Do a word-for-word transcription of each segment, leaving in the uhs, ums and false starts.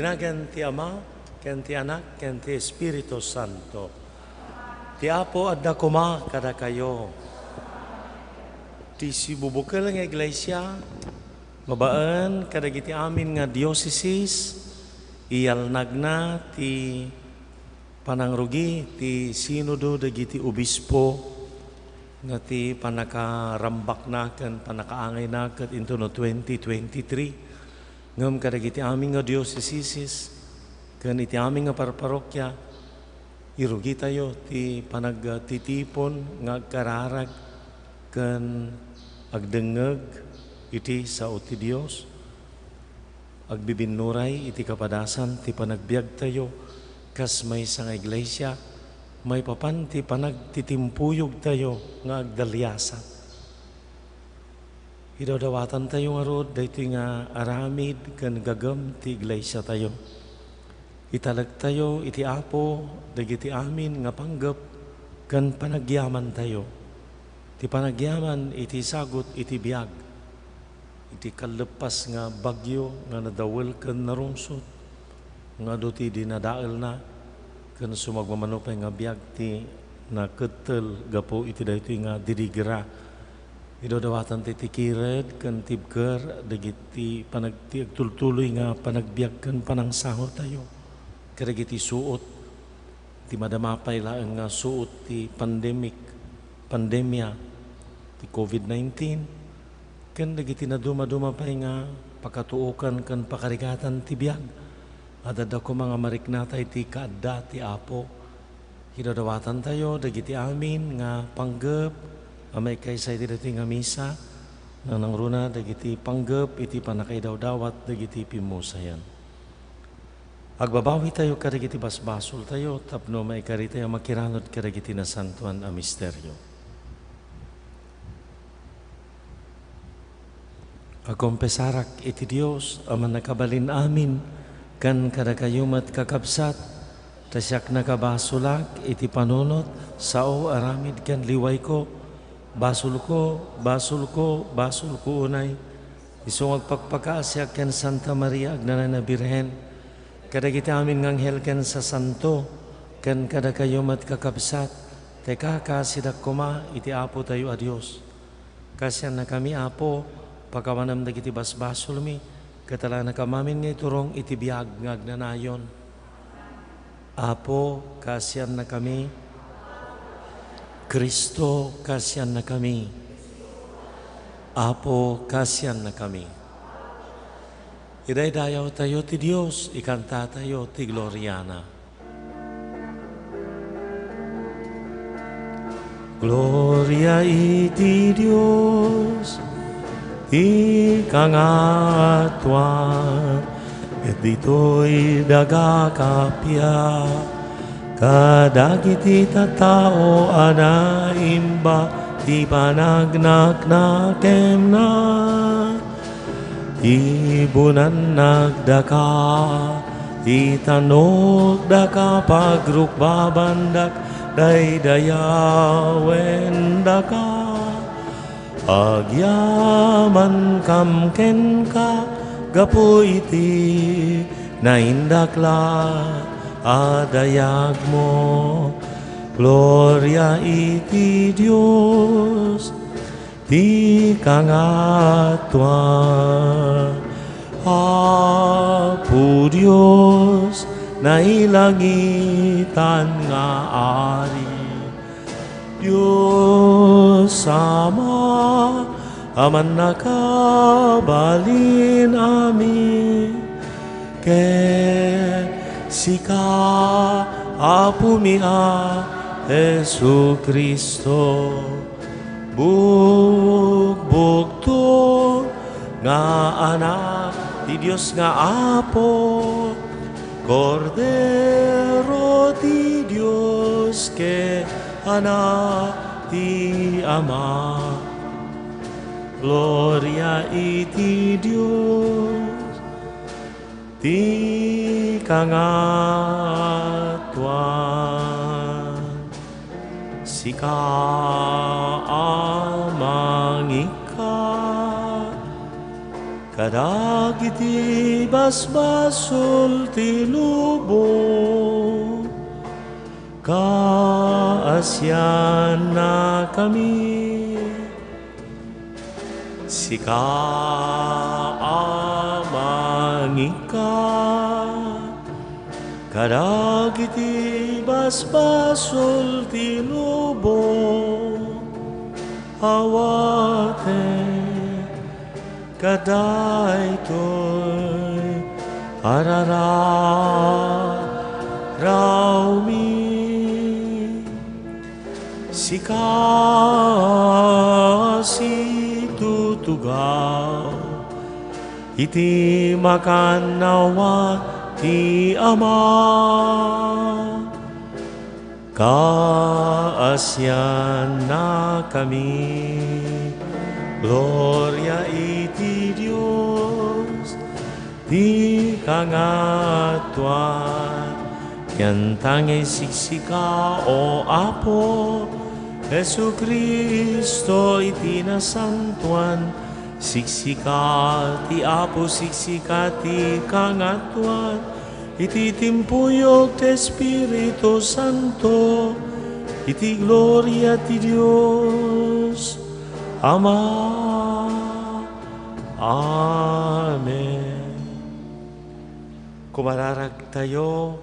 Nagan ti Ama, ken ti Anak, ken ti Espiritu Santo. Ti Apo adda koma kadakayo. Ti sibubukel nga iglesia, babaen kadagiti amin nga dioceses, iyalnagna ti panangrugi ti Sinodo dagiti Obispo nga ti pannakarambakna ken pannakaangayna ket intono twenty twenty-three. Ngem kadagiti amin nga dioceses ken iti amin nga parparokya, irugitayo ti panagtitipon nga agkararag ken agdengngeg iti sao ti Dios. Agbibinnuray iti kapadasan ti panagbiagtayo kas maysa nga iglesia, maipapan ti panagtitimpuyogtayo nga agdaliasat. Idawdawatantayo ngarud daytoy nga aramid ken gagem ti iglesiatayo. Italektayo iti Apo dagiti amin nga panggep ken panagyamantayo. Ti panagyaman iti sagut iti biag, iti kalleppas nga bagyo nga nadawel ken narungsot, nga adu ti dinadaelna, ken sumagmamano pay nga biag ti nakettel gapu iti daytoy nga didigra. Idawdawatan ti, ti kired ken tibker dagiti panag-, ti agtultuloy nga panagbiag ken panangsahotayo kadagiti suot ti madama pay laeng nga suot ti pandemic, pandemia ti covid nineteen, ken dagiti nadumaduma pay nga pakatuokan ken pakarigatan ti biag. Adda koma nga mariknata iti kaadda ti Apo. Idawdawatantayo dagiti amin nga panggep a maikaysa iti daytoy nga misa, nanangruna dagiti panggep iti pannakaidawdawat dagiti pimmusayan. Agbabawitayo kadagiti basbasoltayo tapno maikaritayo a makiranod kadagiti nasantoan a misterio. Agkompesarak iti Dios a mannakabalin amin, ken kadakayo met, kakabsat, ta siak nakabasolak iti panunot, sao, aramid, ken liwayko. Basolko, basolko, basolko unay. Isu nga agpakpakaasiak ken Santa Maria Agnanayan a Birhen, kadagiti amin nga anghel ken sasanto, ken kadakayo met, kakabsat, ta ikakasidak koma iti Apotayo a Dios. Kasiannakami, Apo, pakawanem dagiti basbasolmi, ket alanakam amin nga iturong iti biag nga agnanayon. Apo, kasiannakami. Cristo, kasiannakami. Apo, kasiannakami. Idaydayawtayo ti Dios, ikantatayo ti gloriana. Gloria iti Dios ti kangatoan, ket ditoy daga kappia kadagiti tattao a naimbag ti panagnaknakemna. Ibunannak daka ti tannok, daka pagrukbabandak, daydayawen daka. Agyamankam kenka gapu iti naindak la a dayagmo. Gloria iti Dios ti kangatoan. Apo Dios, nailangitan nga Ari, Dios Ama a mannakabalin amin, ken sika, Apomi a Jesu-Cristo, bugbugtong nga Anak ti Dios nga Apo, Kordero ti Dios ken Anak ti Ama. Gloria iti Dios ti kangatoan. Sika a mangikkat Kadagiti basbasol ti lubong, kaasiannakami. Sika a mangikkat kadagiti basbasol ti lubong, awaten kadaytoy a rararawmi. Sika a situtugaw iti makannawan ti Ama. Kaasiannakami. Gloria iti Dios ti kangatoan. Yantangay siksika, O Apo Jesu-Cristo, iti nasantoan. Siksika ti Apo, siksika ti kangatoan. Iti timpuyog ti Espiritu Santo, iti gloria ti Dios Ama. Amen. Kumararagtayo,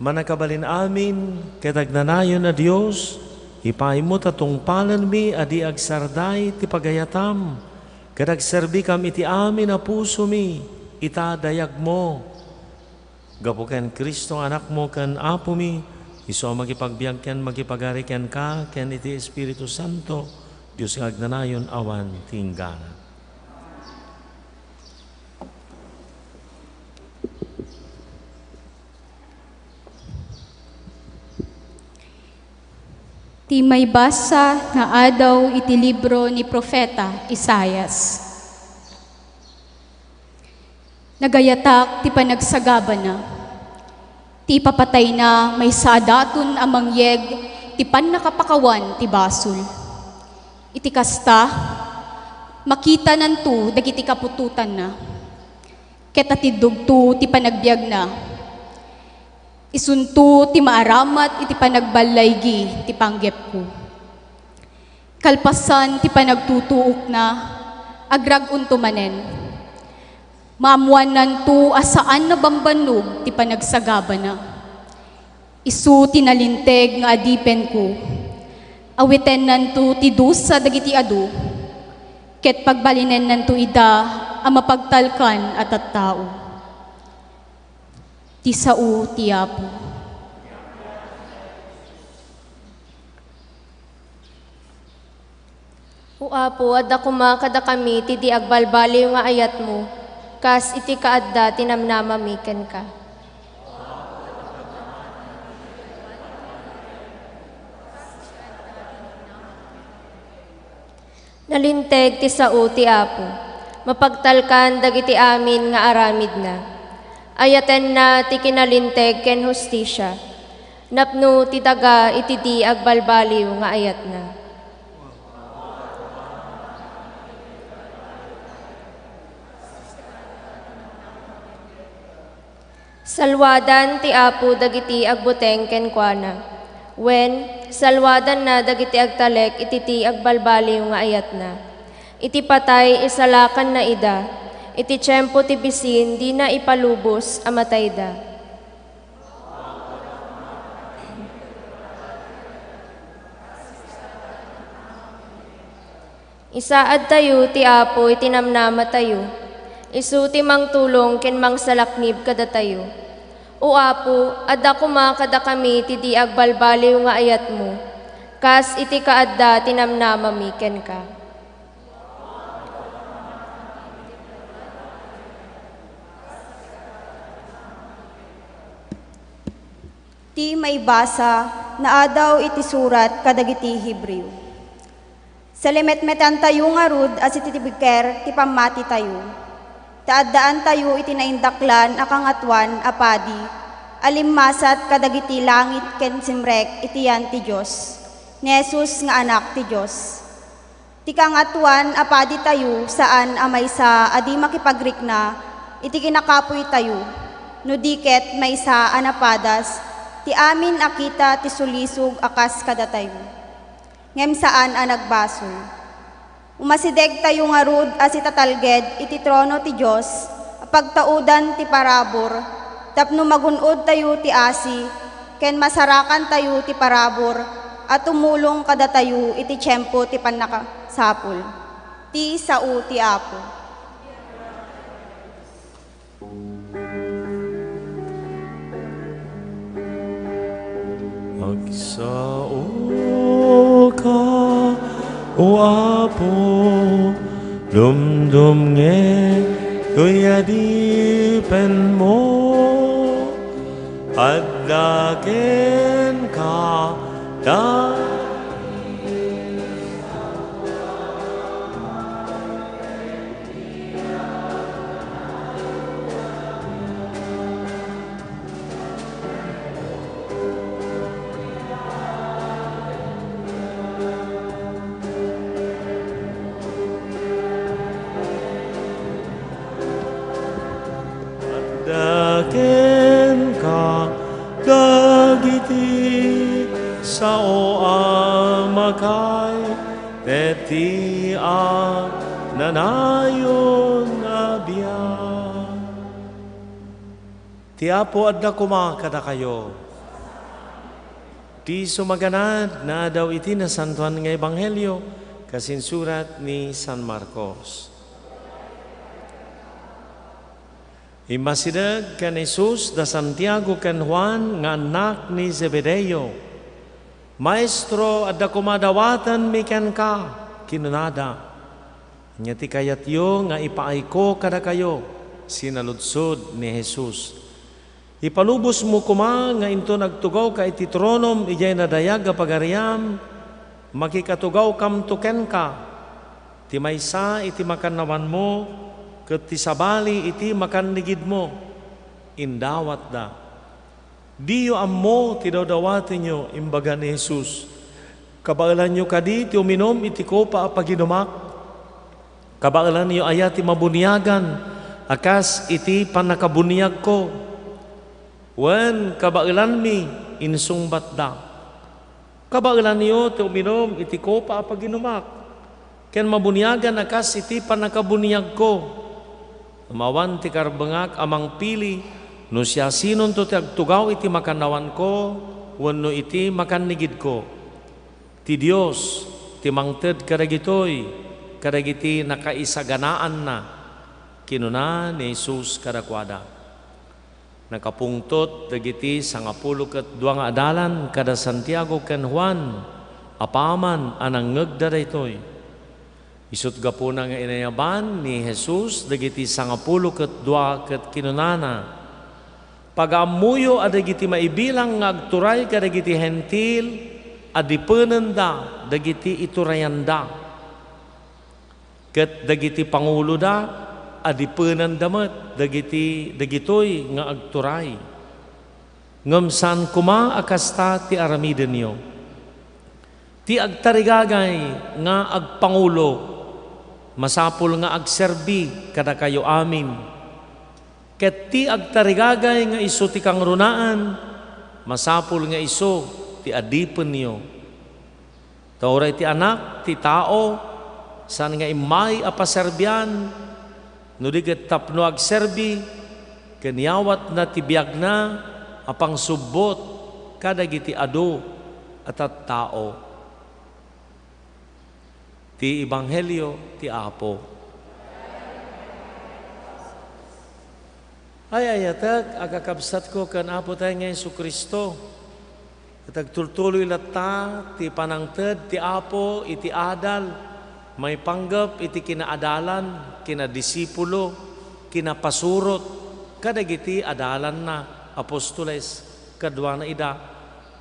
mannakabalin amin ket agnanayon a Dios, ipaaymo ta tungpalenmi a di agsarday ti pagayatam, ket agserbikam iti amin a pusomi, ita dayagmo. Gapu ken Cristo nga Anakmo ken Apomi, isu a makipagbiag ken makipagari kenka ken iti Espiritu Santo, Dios nga agnanayon awan ti inggana. Ti maibasa nga adaw iti libro ni Profeta Isaias. Nagayatak ti panagsagabana. Ti ipapatayna maysa a daton a mangyeg ti pannakapakawan ti basol. Iti kasta, makitananto dagiti kaputotanna, ket atiddogto ti panagbiagna. Isunto ti maaramat iti panagballaygi ti panggepko. Kalpasan ti panagtutuokna, agrag-onto manen. Maammoannanto a saan a bambannog ti panagsagabana. Isu ti nalinteg nga adipenko. Awitennanto ti dusa dagiti adu, ket pagbalinennanto ida a mapagtalkan a tattao. Ti sao ti Apo. O Apo, adda koma kadakami ti di agbalbaliw nga ayatmo, kas iti kaadda ti namnamami kenka. Nalinteg ti sao ti Apo, mapagtalkan dagiti amin nga aramidna. Ayatenna ti kinalinteg ken hustisia, napno ti daga iti di agbalbaliw nga ayatna. Salwadan ti Apo dagiti agbuteng kenkuana, wen, salwadanna dagiti agtalek iti ti agbalbaliw nga ayatna. Iti patay, isalakanna ida, iti tiempo ti bisin, dina ipalubos a matayda. Isaadtayo ti Apo iti namnamatayo. Isu ti mangtulong ken mangsalaknib kadatayo. O Apo, adda koma kadakami ti di agbalbaliw nga ayatmo, kas iti kaadda ti namnamami kenka. Ti maibasa nga adaw iti surat kadagiti Hebreo. Salimetmetantayo ngarud a sititibiker ti pammatitayo, ta addaantayo iti naindaklan a Kangatoan a Padi a limmasat kadagiti langit ken simrek iti yan ti Dios, ni Jesus nga Anak ti Dios. Ti Kangatoan a Paditayo saan a maysa a di makipagrikna iti kinakapuytayo, no di ket maysa a napadas ti amin a kita ti sulisog a kas kadatayo, ngem saan a nagbasol. Umasidegtayo ngarud a sitatalged iti trono ti Dios a pagtaudan ti parabur tapno magun-odtayo ti asi ken masarakantayo ti parabur a tumulong kadatayo iti tiempo ti pannakasapul ti sao ti Apo. Agsaoka, O Apo, dumdumngeg toy adipenmo. Adda kenka ta Adda kenka dagiti sao a makay ket ti a nanayon a biag. Ti Apo adda koma kadakayo. Ti sumaganad naadaw iti Nasantoan nga Ebanghelio kas insurat ni San Marcos. Immasideg ken Jesus da Santiago ken Juan nga annak ni Zebedeo. "Maestro, adda koma dawatenmi kenka," kinunada. "Ania ti kayatyo nga ipaayko kadakayo?" sinaludsod ni Jesus. "Ipalubosmo koma nga inton agtugawka iti tronom idiay nadayag a pagariam, makikatugawkamto kenka. Ti maysa iti makannawanmo ket ti sabali iti makannigidmo," indawatda. "Diyo ammo ti dawdawatenyo," imbaga ni Jesus. "Kabaelanyo kadi ti uminum iti kopa a paginumak? Kabaelanyo aya ti mabuniagan a kas iti pannakabuniagko?" "Wen, kabaelanmi," insungbatda. "Kabaelanyo ti uminum iti kopa a paginumak ken mabuniagan a kas iti pannakabuniagko. Ngem awan ti karbengak a mangpili no siasinonto ti agtugaw iti makannawanko wenno iti makannigidko. Ti Dios ti mangted kadagitoy kadagiti nakaisaganaanna," kinuna ni Jesus kadakuada. Nakapungtot dagiti sangapulo ket dua nga adalan kada Santiago ken Juan apaman a nangngegda daytoy. Isut' gapuna nga inayaban ni Jesus dagiti sangapulo ket dua ket kinunana, "Pagaammoyo a dagiti maibilang nga agturay kadagiti Hentil a dipenenda dagiti iturayanda." Ket dagiti panguloda, adipenanda met dagiti, dagitoy nga agturay. Ngem saan koma a kasta ti aramidenyo. Ti agtarigagay nga agpangulo, masapul nga agserbi kadakayo amin. Ket ti agtarigagay nga isu ti kangrunaan, masapul nga isu ti adipenyo. Ta uray ti Anak ti Tao, saan nga immay a paserbian, no di ket tapno agserbi, ken iyawatna ti biagna a pangsubbot kadagiti adu a tattao. Ti Ebanghelio ti Apo. Ay-ayatek a kakabsatko ken Apotayo nga Jesu-Cristo, ket agtultuloy latta ti panangted ti Apo iti adal maipanggep iti kinaadalan, kinadisipulo, kinapasurot kadagiti adalanna, apostoles, kaduana ida,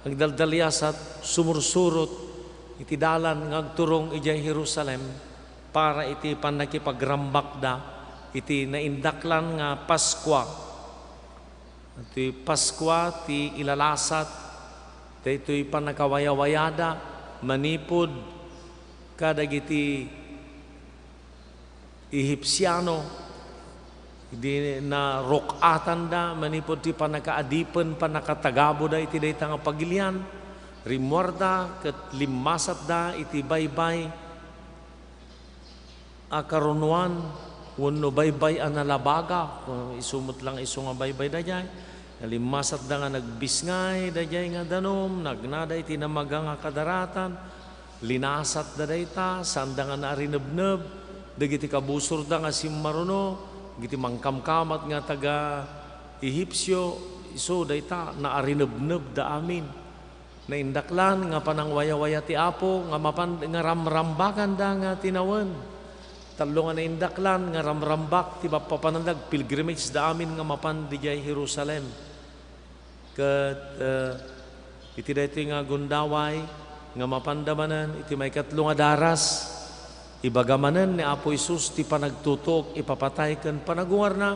agdaldaliasat, sumursurot iti dalan nga agturong idiay Jerusalem para iti pannakipagrambakda iti naindaklan nga Paskua. Iti Paskua ti ilalasat daytoy pannakawayawayada manipud kadagiti Ehipsiano, idi naruk-atanda manipud ti pannakaadipen, pannakatagabuda iti dayta nga pagilian, rimmuarda ket limmasatda iti baybay a karunoan wenno baybay a nalabaga. Isu met lang isu nga baybay daydiay. Nalimmasatda nga nagbisngay daydiay nga danum, nagnada iti namaga nga kadaratan, linasatda dayta, saanda nga naarinebneb dagiti kabusorda nga simmaruno, dagiti mangkamkamat nga taga-Ehipsio, isu dayta naarinebnebda amin. Naindaklan nga panangwayawaya ti Apo nga mapan nga ramrambakanda nga tinawen. Tallo nga naindaklan nga ramrambak ti mappapananda agpilgrimage da amin nga mapan didiay Jerusalem. Ket, eh, iti daytoy nga gundaway nga mapanda manen iti maikatlo nga daras, ibaga manen ni Apo Jesus ti panagtutuok ipapatay ken panagungarna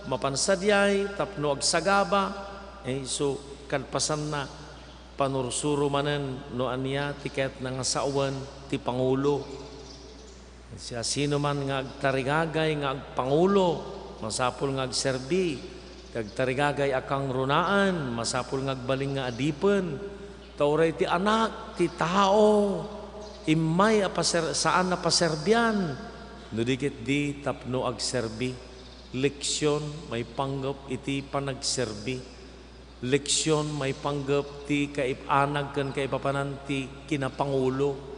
mapan sadiay tapno agsagaba, eh, isu kalpasanna, panursuro manen no ania ti kayatna nga sawen ti pangulo. Siasinoman nga agtarigagay nga agpangulo, masapul nga agserbi. Ti agtarigagay a kangrunaan, masapul nga agbalin nga adipen. Ta uray ti Anak ti Tao, immay a paser-, saan a paserbian, no di ketdi tapno agserbi. Leksion maipanggep iti panagserbi. Leksion maipanggep ti kaip-anag ken kaipapanan ti kinapangulo.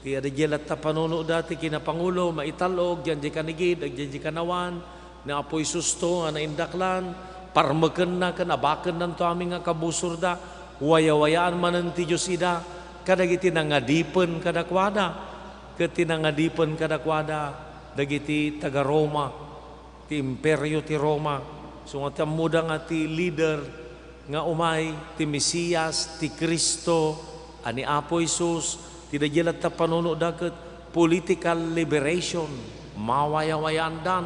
Ti adda diay latta panunoda ti kinapangulo, maital-o, agdiay kanigid, agdiay kanawan, ni Apo Jesusto nga naindaklan, parmekenna ken abakennanto amin nga kabusorda, wayawayaan manen ti Dios ida, kadagiti nangadipen kadakuada, ket ti nangadipen kadakuada, dagiti taga-Roma. Ti Imperio ti Roma. So nga ti ammoda nga ti leader nga umay, ti Mesias, ti Cristo, a ni Apo Jesus, ti daydiay latta panunoda ket political liberation, mawayawayaandan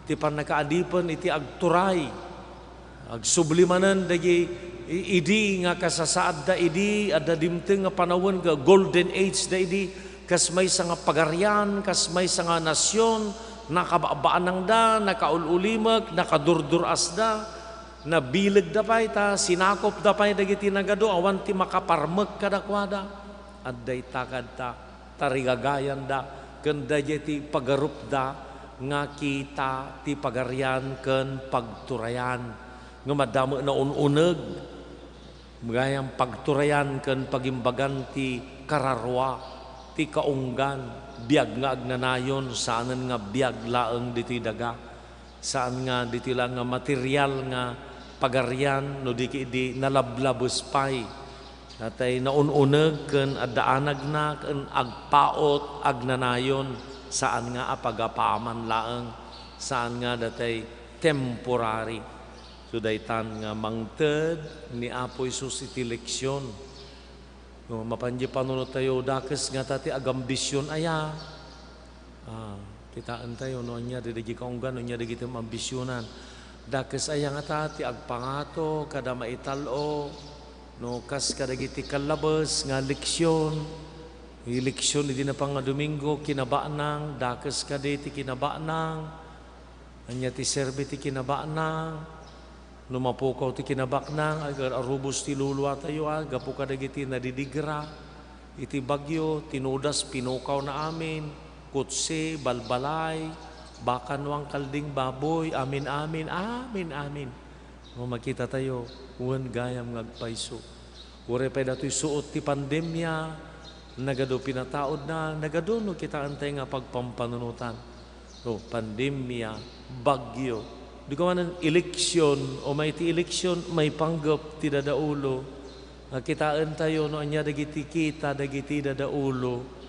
ti pannakaadipen iti agturay. Agsubli manen dagiti i-, idi nga kasasaadda idi, adda dimteng nga panawen nga golden age da idi, kas maysa nga pagarian, kas maysa nga nasion, nakababaanangda, nakaul-ulimek, nakadurdur-asda, nabilegda pay, ta sinakopda pay dagiti nagadu, awan ti makaparmek kadakuada. Adda ita kadta, tarigagayanda, ken daydiay ti pagarupda nga kita ti pagarian ken pagturayan. Ngem adda met naun-uneg, gayam pagturayan ken pagimbagan ti kararua, ti kaunggan, biag nga agnanayon, saanen nga biag laeng ditoy daga. Saan nga ditoy laeng nga material nga pagarian, no di ketdi nalablabes pay. Datay naun-uneg ken adda anagna ken agpaut, agnanayon, saan nga apagapaman laeng, saan nga datay temporary. So, daytan nga mangted ni Apo Jesus iti leksion. No, mapan diay panunottayo, dakes ngata ti agambision aya. Ah, kitaentayo no ania dagiti kaunggan, no ania dagiti maambisionan. Dakes aya ngata ti agpangato kada maital-o, no kas kadagiti kallabes nga leksion. Leksion idi napan nga Domingo, kinabanang, dakes kadi ti kinabanang. Ania ti serbi ti kinabaknang? No mapukaw ti kinabaknang, agar-arubos ti luluatayo, a, gapu kadagiti nadidigra iti bagyo, tinudas, pinukawna amin, kutse, balbalay, baka no angkalding baboy, amin, amin, amin, amin. No makitatayo, wen gayam nga agpayso. Uray pay datoy suot ti pandemia, nagadu pinataudna, nagadu no kitaentay nga pagpampanunotan. No, pandemia, bagyo. Di ko manen eleksyon, o may ti eleksyon, maipanggep ti dadaulo. Nga kitaentayo no ania dagiti kita dagiti dadaulo.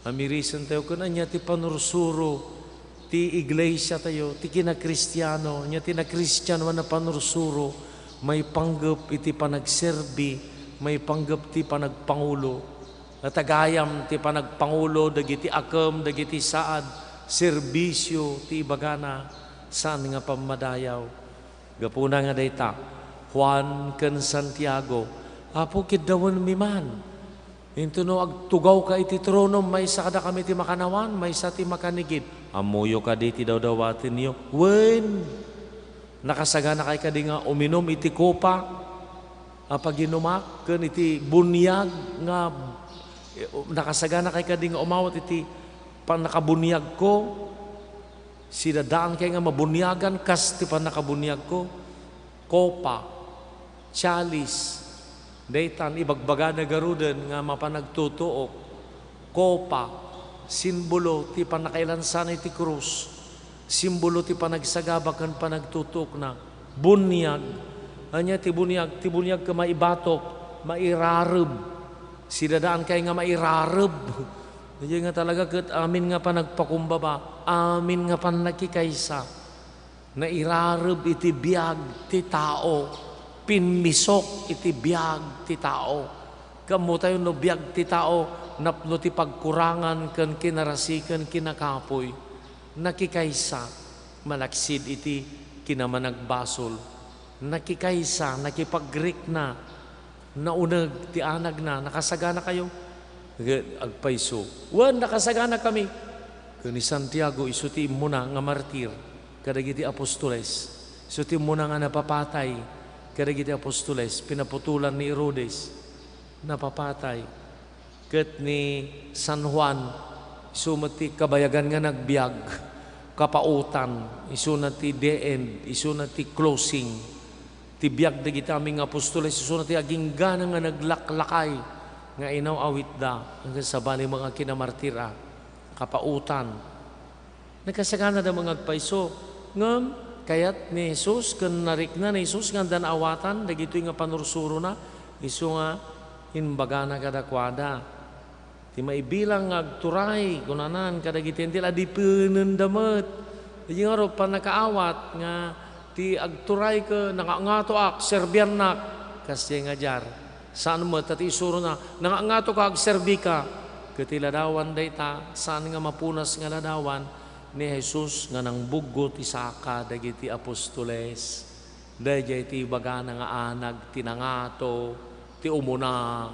Amirisentayo ken ania ti panursuro ti iglesiatayo, ti kinakristiano, ania ti nakristianoan a panursuro, maipanggep iti panagserbi, maipanggep ti panagpangulo. Nga tagayam ti panagpangulo dagiti akem, dagiti saad, serbisio ti ibagana, saan nga pammadayaw. Gapuna nga dayta, Juan ken Santiago, Apo, kiddawenmi man. Intono agtugawka iti tronom, maysa kadakami ti makannawan, maysa ti makanigid. Ammoyo kadi ti dawdawatenyo? Wen, nakasaganakay kadi nga uminum iti kopa a paginumak ken iti buniag nga, nakasaganakay kadi nga umawat iti pannakabuniagko? Sidadaankay nga mabuniagan kas ti pannakabuniagko? Kopa, chalice, daytan ibagbagana garuden nga mapan agtutuok. Kopa, simbolo ti pannakailansan iti krus, simbolo ti panagsagaba ken panagtutuokna. Buniag, ania ti buniag? Ti buniag ket maibatok, mairareb. Sidadaankay nga mairareb. Idiay nga talaga ket amin nga panagpakumbaba, amin nga pannakikaysa, nairareb iti biag ti tao, pimmisok iti biag ti tao. Ket ammotayo no biag ti tao, napno ti pagkurangan ken kinarasi ken kinakapuy, nakikaysa, malaksid iti kinamanagbasol, nakikaysa, nakipagrikna, nauneg ti anagna. Nakasaganakayo? Ket agpayso. Wen, nakasaganakami. Ken ni Santiago, isu ti immuna nga martir kadagiti apostoles. Isu ti immuna nga napapatay kadagiti apostoles. Pinaputolan ni Herodes. Napapatay. Ket ni San Juan, isu met ti kabayagan nga nagbiag, kapaotan, isuna ti the end, isuna ti closing. Ti biag dagiti amin nga apostoles, isuna ti aginggana nga naglaklakay nga inaw-awitda, ken sabali met nga kinamartir a kapaotan. Nakasaganada met nga agpayso. Ngem kayat ni Jesus ken narikna ni Jesus nga adda naawatan dagitoy nga panursurona, isu nga imbagana kadakuada, "Ti maibilang nga agturay," kunanan, "kadagiti Hentil, adipenenda met." Idiay ngarud, pannakaawat nga ti agturay ket nangatngatoak, serbiannak. Kasdiay nga diar. Saan met ta ti isurona, "Nangatngatoka, agserbika." Ket ti ladawan dayta, saan nga mapunas nga ladawan, ni Jesus nga nangbuggo ti saka dagiti apostoles. Daydiay ti ibagana nga anag ti nangato, ti umuna,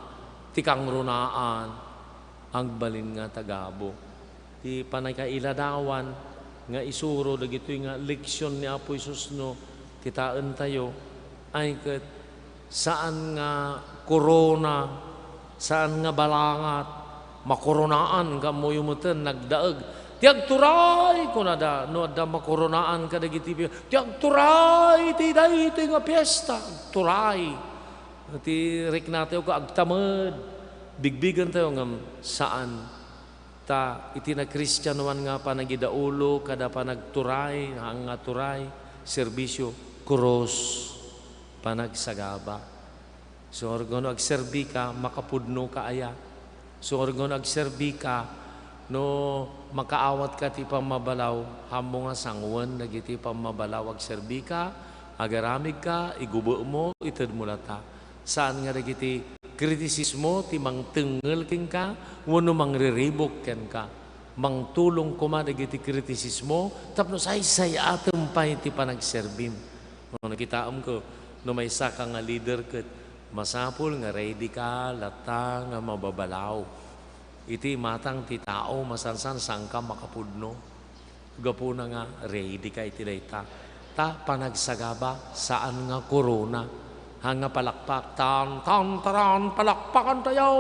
ti kangrunaan, agbalin nga tagabu. Ti pannakailadawan nga isuro dagitoy nga leksion ni Apo Jesus no kitaentayo, ay ket saan nga korona, saan nga balangat, makoronaan, ammoyo meten nagdaeg. "Ti agturay," kunada, no adda makoronaan kadagiti pi-, "Ti agturay ti daytoy nga fiesta, agturay." Ti riknatayo ket agtamed, bigbigentayo ngem saan. Ta iti nakristianoan nga panagidaulo kada panagturay, nga turay, serbisio, krus, panagsagaba. Sumurot nga no agserbika, makapudnoka aya? Sumurot nga no agserbika, no makaawatka ti pammabalaw, haanmo nga sangoen dagiti pammabalaw, agserbika, agaramidka, igubekmo, itedmo latta. Saan nga dagiti kritisismo ti mangtengngel kenka wenno mangriribuk kenka. Mangtulong koma dagiti kritisismo tapno saysay-atem pay ti panagserbim. No, nakitaem ko, no maysaka nga leader ket masapul nga ready ka latta nga mababalaw. Iti imatang ti tao, masansan, saanka makapudno. Gapuna nga ready ka iti dayta. Ta panagsagaba, saan nga korona. Haan nga palakpak, tan, tan, taran, palakpakantayo!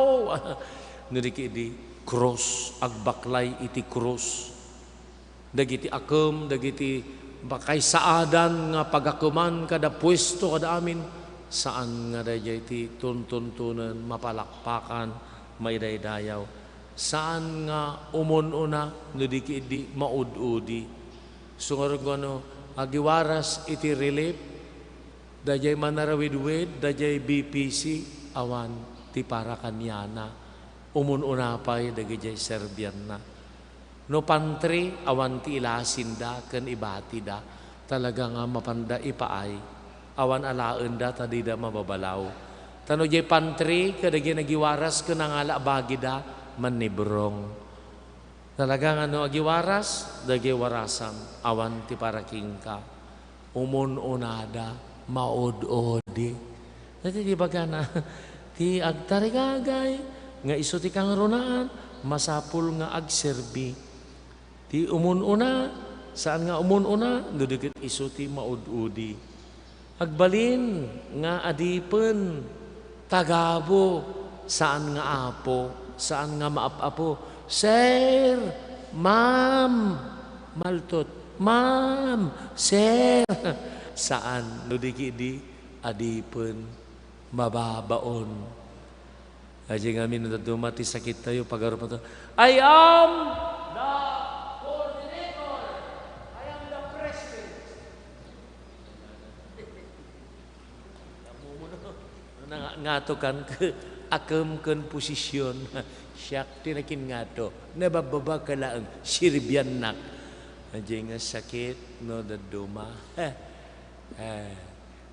No di ket idi, krus, agbaklay iti krus. Dagiti akem, dagiti makaisaadan nga pagakeman kada puesto, kada amin, saan nga daydiay ti tuntuntunen, mapalakpakan, maidaydayaw. Saan nga umun-una no di ket idi maud-udi. Sumurot nga no agiwaras iti relief, daydiay manarawidwid, daydiay B P C, awan ti para kaniana. Umun-una pay dagijay serbianna. No pantry, awan ti ilasinda ken ibatida. Talaga nga mapanda ipaay. Awan alaenda ta dida mababalaw. Ta no diay pantry, kadagiti nagiwaras ken nangala bagida, mannibrong. Talaga nga no agiwaras, dagiti warasam, awan ti para kenka. Umun-unada, maud-udi. Dagiti bagana, ti agtarigagay, nga isu ti kangrunaan, masapul nga agserbi. Ti umun-una, saan nga umun-una, no di ket isu ti maud-udi. Agbalin nga adipen, tagabu, saan nga apo, saan nga maap-apo. Sir, ma'am, maltot, ma'am, sir. Saan, no di ket idi, adipen, mababaon. Aji ngamin no dadduma ti sakit tayo, pagarup tayo, "I am the coordinator. I am the president." Namumuno. Nga-, ngato kan ke-, akem ken posisyon. Siak ti nakinngato. Nababbaba ka laeng, sirbiannak. Aji nga sakit no dadduma. Eh,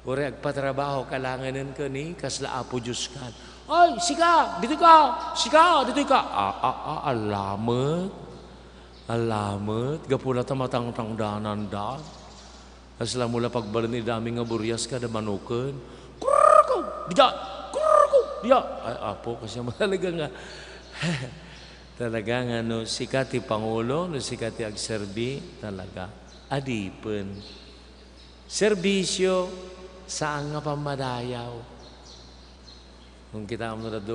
Uray agpatrabaho ka langanen ken ni kasla Apo Dios kan. "Ay, sika, ditoy ka! Sika, ditoy ka!" A, a, a, alamet. Alamet. Gapuna ta matangtangdananda. Kasla mo la pagbalen idami nga burias kada manuken. "Kurko! Dija! Kurko! Dija!" Ay, Apo, kasi mo talaga nga. Talaga nga no sika ti pangulo, no sika ti agserbi, talaga. Adipen. Serbisyo, saan nga pammadayaw. Kung kita mo